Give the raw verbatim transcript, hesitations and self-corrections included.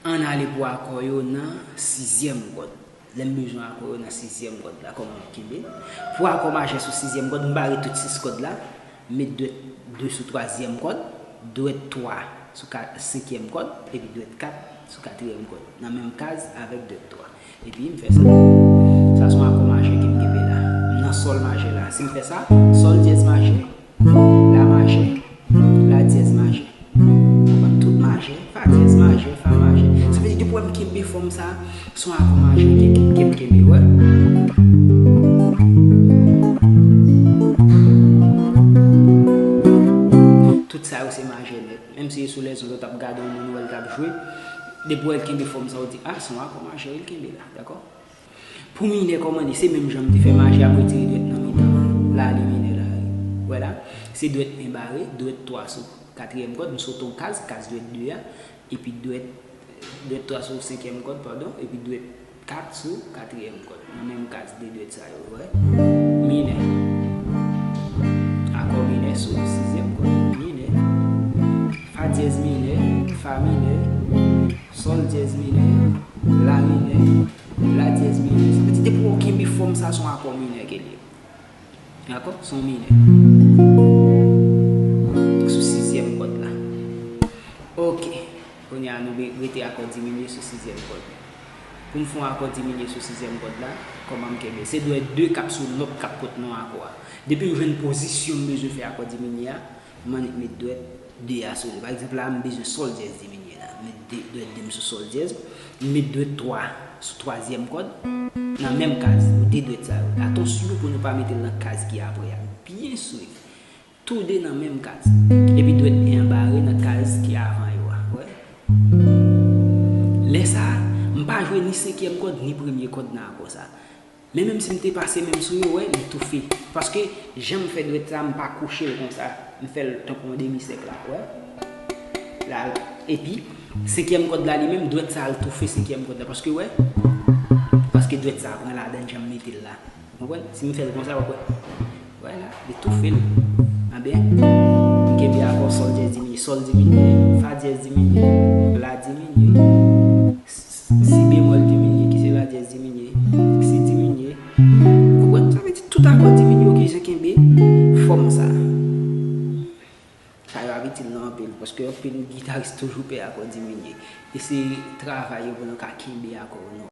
Ann ale pou akò yo nan sizyèm kòd. Lè m bezwen akò yo nan sizyèm kòd la, kòman m kenbe l? Pou akò majè sou sizyèm kòd, m bare tout sis kòd la, m met dwèt de sou twazyèm kòd, dwèt twa sou ka-, senkyèm kòd, epi dwèt kat sou katriyèm kòd, nan menm kaz avèk dwèt twa. Epi m fè sa. Sa se yon akò majè ke m kenbe la. M nan sòl majè la. Si m fè sa, sòl dyèz majè, la majè, la dyèz majè. Konprann? Tout majè, fa dyèz majè, fa majè. Sa vle di depi w wè m kenbe fòm sa, se yon akò majè ke, ke, ke m kenbe, wè. Tout sa yo se majè nèt. Menm si e sou lèzòd ou t ap gade yon moun ou wè l t ap jwe, depi w wè l kenbe fòm sa, ou di, "Ah, se yon akò majè wi l kenbe la," dakò? Pou minè kòman li, se menm jan m te fè majè a, m retire dwèt nan mitan an. La li minè la, wi. Wè la, se dwèt en bare, dwèt twa sou katriyèm kòd, m sote yon kaz, kaz dwèt de a, epi dwèt, dwèt twa sou senkyèm kòd, padon, epi dwèt kat sou katriyèm kòd. Nan menm kaz de dwèt sa yo, wè. Minè. Akò minè sou sizyèm kòd. Minè. Fa dyèz minè, fa minè, sòl dyèz minè, la minè, la dyèz minè. Sa vle di depi w kenbe fòm sa, se yon akò minè ke l ye. Dakò? Se yon minè. Sou sizyèm kòd la. Oke. Kounye a, nou be-, rete akò diminye sou sizyèm kòd. Pou m fè yon akò diminye sou sizyèm kòd la, kòman m kenbe? Se dwèt de k ap sou nòt k ap pot non akò a. Depi m jwenn pozisyon m bezwen fè akò diminye a, m annik met dwèt de a sou li. Pa egzanp, la, m bezwen sòl dyèz diminye la. M met de, dwèt de m sou sòl dyèz, m met dwèt twa sou twazyèm kòd, nan menm kaz, de dwèt sa yo. Atansyon pou nou pa mete l nan kaz ki apre a. Byen swiv. Toude nan menm kaz. Epi dwèt en an bare nan kaz ki avan yo a. Wè? Lè sa a, m pa jwe ni senkyèm kòd, ni premye kòd nan akò sa. Men menm si m te pase men m sou yo, wè, li toufe. Paske, jan m fè dwèt sa, m pa kouche l konsa. M fè l tankou yon demi sèk la, wè. La, epi, senkyèm kòd la li menm, dwèt sa al toufe senkyèm kòd la. Paske, wè, paske dwèt sa pran ladan jan m mete l la. Konprann? Si m fè l konsa, w ap wè. Wè la, li toufe l. Anben, m kenbe akò sòl dyèz diminye, sòl diminye, fa dyèz diminye, la diminye, si bemòl diminye, ki se la dyèz diminye, si diminye. Ou konprann? Sa vle di tout akò diminye yo ki jan kenbe fòm sa. Sa yo ap itil nou anpil, paske anpil gitaris toujou pè akò diminye. E se travay yo pou nou ka kenbe akò yo.